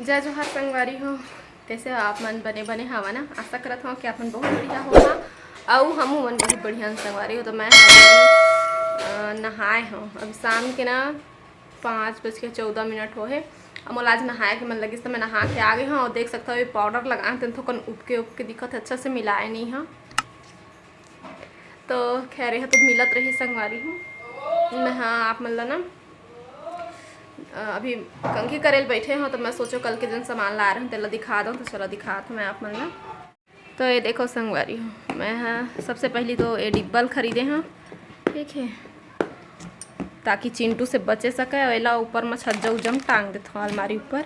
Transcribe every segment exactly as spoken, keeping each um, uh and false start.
जय जोहार संगवारी हो, कैसे हो आप मन? बने बने हवा ना? आशा करत हव कि आप मन बहुत बढ़िया होहा। अउ हमू मन बहुत बढ़िया हन संगवारी हो। तो मैं ह अभी, अ, नहाए हव, अभी शाम के ना पाँच बज के चौदह मिनट हो हे। अब मोला आज नहाए के मन लगिस, तो मैं नहा के आ गे हव। अउ देख सकत हव, ये पाउडर लगाए हव, तेन थोकन उपके उपके दिखत हे, अच्छा से मिलाए नहीं हव। तो खैर, यह तो मिलत रही संगवारी हो। मैं ह आप मन ला ना, अ, अभी कंघी करे ल बैठे हव, तो मैं सोचो कल के जन सामान लाए रहेंव, तेला दिखा दंव। तो चलो दिखात हव मैं आप मन ला। तो ये देखो संगवारी हो, मैं ह सबसे पहली तो ये डिब्बा ल खरीदे हव, ठीक है, ताकि चिंटू से बचे सके। अउ एला ऊपर म छज्जा उज्जा म टांग देथव अलमारी ऊपर।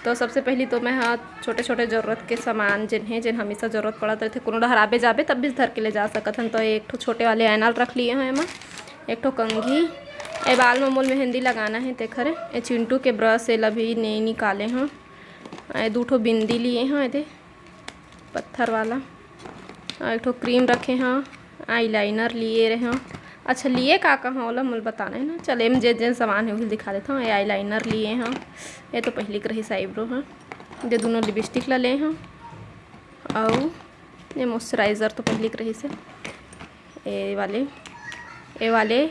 तो सबसे पहली तो मैं ह छोटे छोटे जरूरत के सामान जेन हे, जेन हमेशा जरूरत पड़त रहिथे, कोनो डहर आबे जाबे तब भी धर के ले जा सकत हन। तो एक ठो छोटे वाले आईना ल रख लिए हव एमा, एक ठो कंघी, ए बाल म मोल मेहंदी लगाना हे तेखर, ए चिंटू के ब्रश, एला भी नइ निकाले हव, ए दू ठो बिंदी लिए हव एदे पत्थर वाला, अउ एक ठो क्रीम रखे हव, आईलाइनर लिए रहे हव। अच्छा, लिए का का हव ओला मोला बताना हे ना। चल, एम जे जेन सामान हे उही ल दिखा देथव। ये आईलाइनर लिए हव, ये तो पहिली के रहिस आईब्रो ह। ये दूनों लिपस्टिक ला ले हव, अउ ये मॉइस्चराइजर तो पहिली के रहिस हे। ए वाले, ए वाले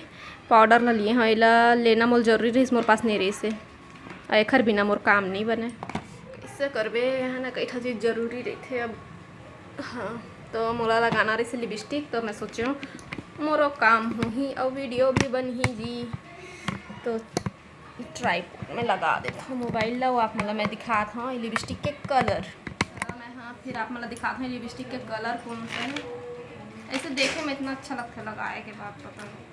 पाउडर ला लिए हव, एला लेना मोर जरूरी रहिस, मोर पास नइ रहिस हे। अउ एखर बिना मोर काम नइ बने। कइसे करबे, यहाँ ना कई ठा चीज जरूरी रहिथे अब। हाँ, तो मोला लगाना रहिस लिपस्टिक, तो मैं सोचेंव मोरो काम होही अउ वीडियो भी बनही जी। तो ट्राइपॉड में लगा देथव मोबाइल ला, अउ आप मन ला मैं दिखात हव ये लिपस्टिक के कलर। मैं, हाँ, फिर आप मन ला दिखात हव ये लिपस्टिक के कलर कौन सा हे। ऐसे देखे में इतना अच्छा लगथे, लगाए के बाद पता नहीं।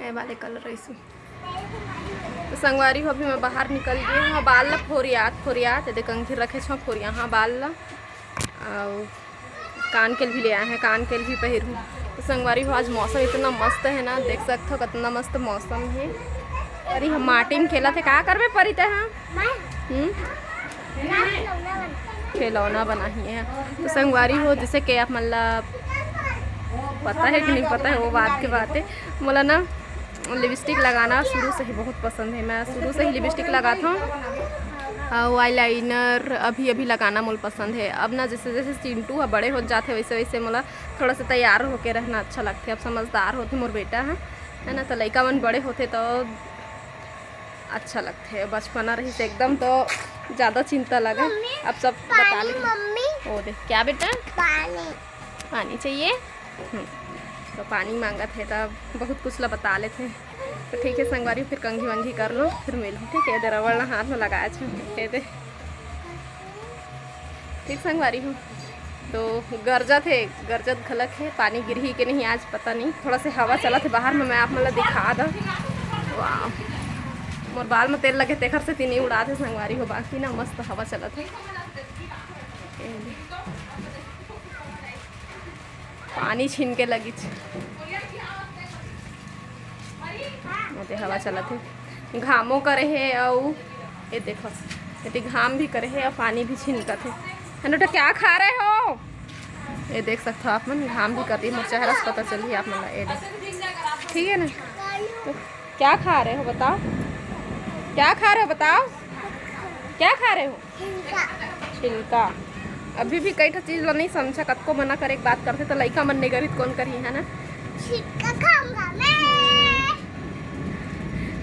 ए वाले कलर रहिस। तो संगवारी हो, अभी मैं बाहर निकल गे हव, बाल ला फोरियात फोरियात, एदे कंघी रखे हव फोरियाहूं बाल ला, अउ कान के ल भी ले आए हव, कान के ल भी पहिरहूं। तो संगवारी हो, आज मौसम इतना मस्त हे ना, देख सकत हव कतना मस्त मौसम हे। अरे, हम माटी में खेलत हे, का करबे परी तैं ह? हम्म? खिलौना बनाही हे। तो संगवारी हो, जैसे कि आप मन ला पता हे कि नहीं पता हे, वो बात के बात हे। मोला ना लिपस्टिक लगाना शुरू से ही बहुत पसंद हे। मैं शुरू से ही लिपस्टिक लगात हव, अउ आईलाइनर अभी अभी लगाना मोला पसंद हे। अब ना जैसे जैसे चिंटू ह बड़े होत जात हे, वैसे वैसे मोला थोड़ा सा तैयार होके रहना अच्छा लगथे। अब समझदार होथे मोर बेटा ह, है ना, तो लइका मन बड़े होथे तो अच्छा लगथे। बचपना रहिस एकदम तो ज्यादा चिंता लगे। मम्मी, अब सब बता पानी, ले। मम्मी। ओ दे, क्या बेटा? पानी। पानी चाहिए? हम्म, तो पानी मांगत हे, तब बहुत कुछ ला बता लेथे। तो ठीक है संगवारी, फिर कंघी वंघी कर लूं, फिर मिलहूं, ठीक है? दे रबड़ ला हाथ में लगाए छे, दे दे। ठीक संगवारी हो, तो गरजत हे, गरजत घलक हे, पानी गिरही के नहीं आज पता नहीं। थोड़ा से हवा चलत हे बाहर में, मैं आप मन ला दिखा दंव। वाह, मोर बाल में तेल लगे, तेखर सेती नहीं उड़ात हे संगवारी हो, बाकी ना मस्त हवा चलत हे। पानी छीन के लगिच। ओते हवा चलत हे, घामो करे हे, अउ ये देखो, एती घाम भी करे हे अउ पानी भी छिनकत हे। है ना बेटा, क्या खा रहे हो? ये देख सकते हो आप मन, घाम भी करती है, मोर चेहरा से पता चली आप मन ला। ये देखो, ठीक है ना? तो क्या खा रहे हो बताओ, क्या खा रहे हो बताओ, क्या खा रहे हो? छिलका। छिलका। अभी भी कई ठो चीज ला नहीं समझा, कतको मना करे के बात करथे तो लइका मन नहीं करी त कौन करही, है ना? छिलका खाऊंगा मैं।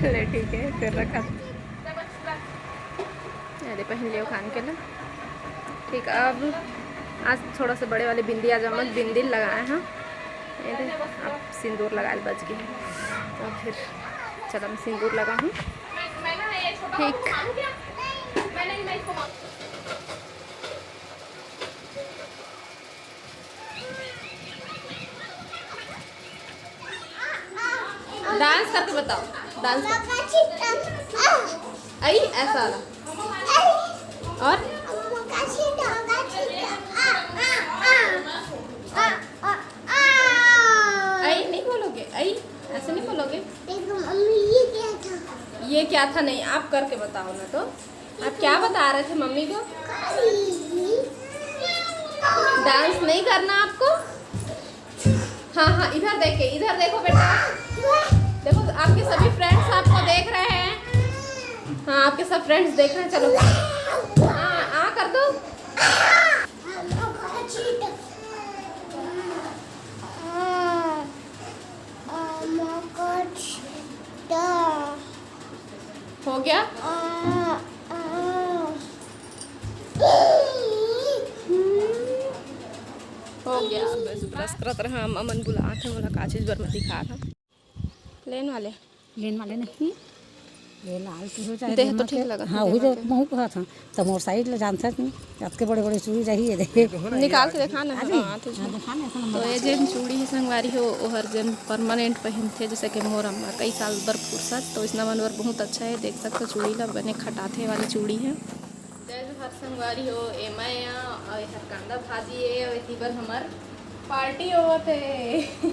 ले ठीक है, फिर रखा। अरे पहन लियो कान के ला। ठीक, अब आज थोड़ा सा बड़े वाले बिंदी, आज अम्मा बिंदी लगाए हैं। ये दे, अब सिंदूर लगाए बच गई, तो फिर चल हम सिंदूर लगाऊँ। ठीक। डांस करके बताओ, डांस कर। आई, ऐसा वाला। और? आई नहीं बोलोगे? आई, ऐसे नहीं बोलोगे। देखो मम्मी, ये क्या था? ये क्या था? नहीं, आप करके बताओ ना तो। आप क्या बता रहे थे मम्मी को? डांस नहीं करना आपको। हाँ हाँ, इधर देख के, इधर देखो बेटा। देखो, आपके सभी फ्रेंड्स आपको देख रहे हैं। हाँ, आपके सब फ्रेंड्स देख रहे हैं। चलो, हाँ, आ कर दो। हो गया। हो गया। बस ब्रश करत रहा, अम्मा मन बुलात हे, मोला का चीज बर मैं दिखात हूँ। लेन वाले। लेन वाले नहीं, ये लाल की हो जाए देह तो दोनों ठीक के। लगा हाँ, वही जो महू कहा था, तो मोर साइड ले जानता नहीं, अतके बड़े बड़े चूड़ी रही है, देखे। निकाल के देखा ना। अरे, हाँ, ठीक हाँ, है। देखा ना, ऐसा तो नंबर ये जेन चूड़ी है संगवारी हो, ओहर जेन परमानेंट पहनथे, जैसे कि मोर अम्मा कई साल बर फुर्सत, तो इसना मन बर बहुत अच्छा है। देख सकते हो चूड़ी ला बने खटाथे वाली चूड़ी है। जय जोहार संगवारी हो, ए मैं आ, अउ एहर कांदा भाजी ए, अउ एती बर हमर पार्टी होवत हे।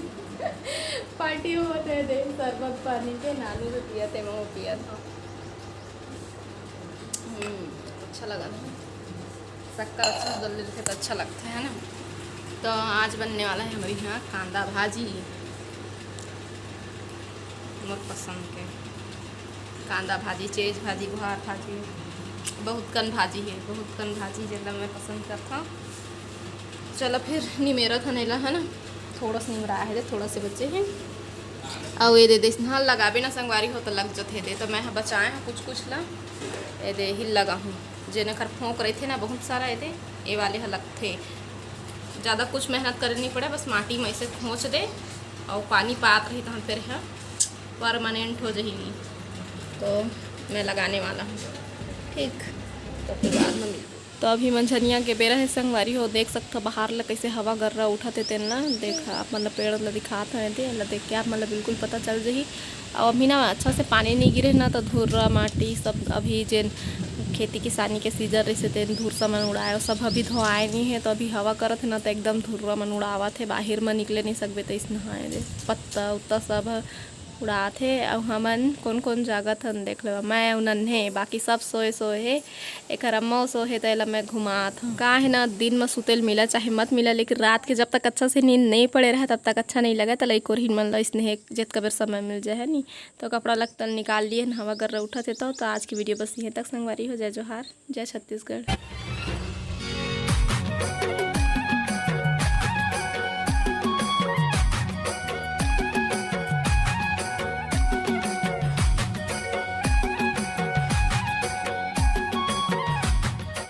पार्टी होवत हे, दे शरबत पानी के, नानू भी पियत हे, मैं पियत हूँ। हम्म, अच्छा लगा ना, शक्कर अच्छा से डल लेते तो अच्छा लगता है ना। तो आज बनने वाला है हमारे यहाँ कांदा भाजी, मोर पसंद के कांदा भाजी, चेज भाजी, गुहार भाजी, बहुत कन भाजी है, बहुत कन भाजी जेला मैं पसंद करता हूँ। चलो फिर निमेरत हन एला, है ना, थोड़ा सा निमरा है, थोड़ा से बचे हैं। अउ ये दे दे, हाँ, लगाबे ना संगवारी हो तो लग जथे दे, तो मैं ह बचाए हूँ कुछ कुछ ला। ये दे ही लगा हूँ, जेने कर फोंक रही थे ना बहुत सारा, ये दे, ये वाले ह लगथे। ज़्यादा कुछ मेहनत करे नहीं पड़े, बस माटी में ऐसे खोंच दे और पानी पात रही तो हम फिर यहाँ परमानेंट हो जाएगी। तो मैं लगाने वाला हूँ, ठीक, तो फिर बाद में मिलते। तो अभी मंझनिया के बेरा है संगवारी हो, देख सकथो बाहर ला कैसे हवा गर्रा उठत हे तेन ला। देख, आप मन ला पेड़ ला दिखात हवे ते ला देख के आप मन ला बिल्कुल पता चल जही। और अभी ना अच्छा से पानी नहीं गिरे ना, तो धुर्रा माटी सब अभी जेन खेती किसानी के सीजन रहिसे तेन धुर्रा मन उड़ाए, वो सब अभी धोआए नहीं है। तो अभी हवा करत है ना, तो एकदम धुर्रा मन उड़ावत है, बाहर में निकले नहीं सकबे। तो इसना है दे पत्ता उत्ता सब उड़ात हे। अउ हमन कोन कोन जागत हन देख लेवा, मैं अउ नन्हे, बाकी सब सोए सोए हे। एकर अम्मा सोए हे त एला मैं घुमात हूँ। का है ना, दिन म सुते ल मिला चाहे मत मिला, लेकिन रात के जब तक अच्छा से नींद नहीं पड़े रहे तब तक अच्छा नहीं लगे। त लइकोरहिन मन ल इसने हे, जेतका बेर समय मिल जाए है नी, तो कपड़ा लत्ता ल निकाल लिए हन, हवा गर्रा उठत हे तो। तो आज की वीडियो बस यहीं तक संगवारी हो। जय जोहार, जय छत्तीसगढ़।